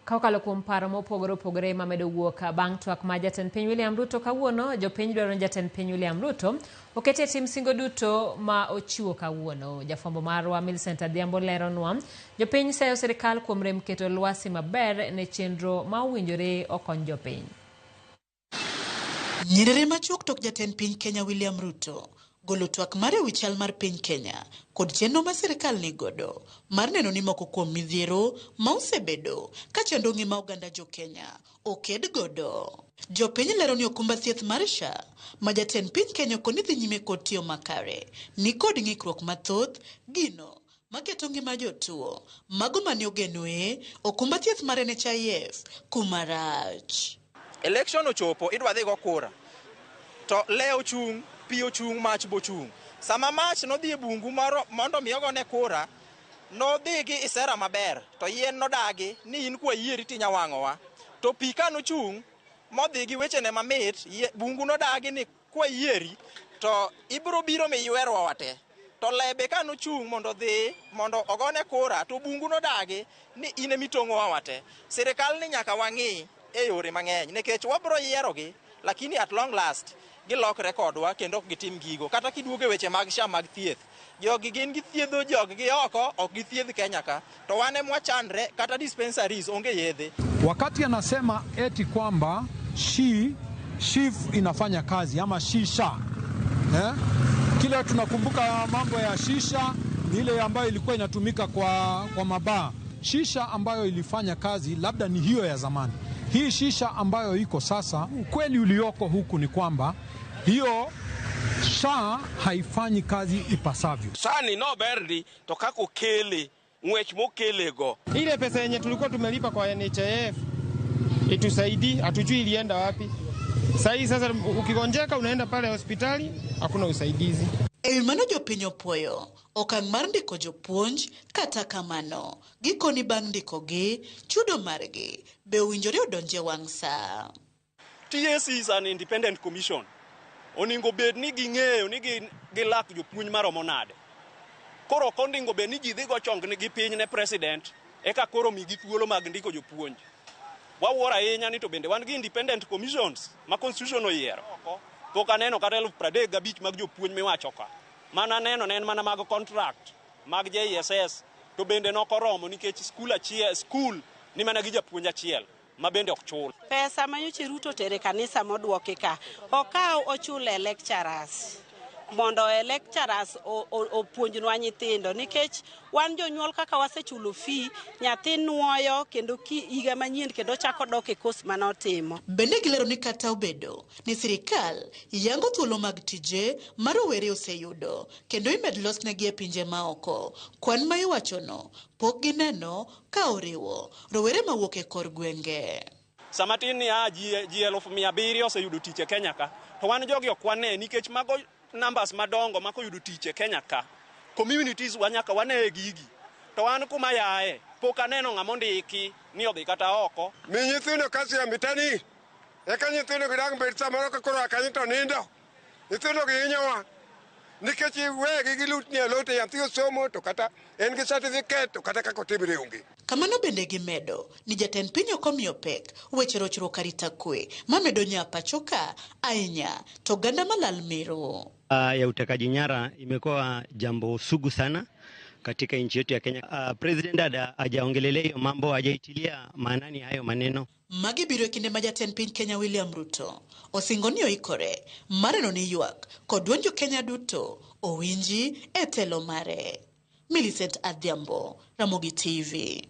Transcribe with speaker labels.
Speaker 1: Kokalo kuom paro mopogore opogore mamedo wuok bang' twak ma jatend piny William Ruto kawuono, jopiny dwaro ni jatend piny William Ruto oket e tim singo duto ma ochiwo kawuono. Jafwambo marwa Millicent Adhiambo leronwa jopiny seyo sirikal kuom rem keto lwasi maber ne chenro ma owinjore okony jopiny.
Speaker 2: Nyerere machuok tok jatend piny Kenya William Ruto golo twak mare ewi chal mar piny Kenya kod chenro ma sirkal nigodo mar neno ni moko kuom midhiero ma osebedo ka chando ngima oganda jo Kenya oked godo. Jopiny lero ni okumba thieth mar SHA ma jatend piny Kenya okoni dhi nyime kod tiyo makare ni kod ng'ikruok mathoth gino maketo ngima jotuo mago mane ogenoe okumba thieth mar NHIF kuma rach.
Speaker 3: Election ochopo idwa dhi go kura to le ochung', pi ochung', mach bochung'. Sama mach nodhi e bungu moro mondo mi ogone kura, nodhi gi isera maber to yien nodagi ni in kwa yieri tinya wang'owa. To pi ka nochung' modhi gi wechene mamit, bungu nodagi ni kwa yieri to ibiro biro miywerwa wate. To lebe ka nochung' mondo odhi mondo ogone kura to bungu nodagi ni in emitong'owa wate. Sirikal ni nyaka wang'i e yore mang'eny nikech wabiro yierogi lakini at long last gilokre kodwa kendo ok gitim gigo. Kata kiduogo e weche mag SHA mag thieth, jogi gin githiedho jog-gi oko, ok githiedh Kenya ka. To wan ema wachandre, kata dispensaries onge yedhe.
Speaker 4: Wakati anasema eti kwamba shi SHIF inafanya kazi ama shisha eh? Kile tunakumbuka mambo ya shisha ni ile ambayo ilikuwa inatumika kwa mabaa. Shisha ambayo ilifanya kazi labda ni hiyo ya zamani. Hii shisha ambayo iko sasa, ukweli ulioko huku ni kwamba hiyo SHA haifanyi kazi ipasavyo.
Speaker 5: Sani no berdi to kaka okele ng'wech mokelego.
Speaker 6: Ile pesa yenye tulikuwa tumelipa kwa NHIF itusaidii, hatujui ilienda wapi. Sasa sasa ukigonjeka unaenda pale hospitali hakuna usaidizi.
Speaker 2: E wi mano jopiny opuoyo okang' mar ndiko jopuonj kata kamano gikoni bang' ndikogi chudo margi be owinjore odonje wang' saa.
Speaker 7: TSC is an independent commission. Oningo bed ni ging'eyo ni gilak jopuonj maromo nade. Koro ok oningo bed ni ji dhi go chong gi piny ne president eka koro migi thuolo mag ndiko jopuonj. Wawuoro ahinya ni to bende wan gi independent commissions ma constitution oyiero. Pok aneno kata 35,000 mag jopuonj miwacho ka. Mana neno ne en mana mag contract mag JSS to bende nokoromo nikech skul achiel skul ni mana gi japuonj achiel ma bende ok chul.
Speaker 8: Pesa ma nyocha Ruto otere kanisa moduoki ka okaw ochule lecturers mondo e lecturers opuonjnwa nyithindo nikech wan jonyuol kaka wasechulo fee nyathi nuoyo kendo ki higa manyien kendo chako dok e course manotimo.
Speaker 2: Bende gilero ni kata obedo ni sirikal yango thuolo mag tije ma rowere oseyudo kendo imed losnegi e pinje maoko, kwan ma iwachono pok gineno ka oriwo rowere mawuok e kor gwenge.
Speaker 7: Sama tin ni ji 700,000 oseyudo tich e Kenya ka, to wan jogi ok wane nikech mago numbers madongo ma koyudo tich e Kenya ka. Communities wa nyaka wane gigi. To an kuma yae, pok aneno ng'ama ondiki ni odhi kata oko.
Speaker 9: Mi nyithindo kazi ya mitaani, eka nyithindo gi dang' bed samoro ka koro kanyo to nindo. Nyithindo gi hinyowa nikech iwegi gilutni alot e nyathi osomo to kata en gi certificate to kata kaka otimre onge.
Speaker 2: Kamano bende gimedo ni jatend piny ok omiyo pek weche rochruok arita kwe mamedo nya pacho ka ahinya to oganda malal mero.
Speaker 10: Ya utekaji nyara imekuwa jambo sugu sana katika nchi yetu ya Kenya. President hajaongelelea hiyo mambo, hajaitilia maanani hayo maneno.
Speaker 2: Magi biro e kinde ma jatend piny Kenya William Ruto osingo ni oikore mar neno ni ywak kod duond jo Kenya duto owinji e telo mare. Millicent Adhiambo, Ramogi TV.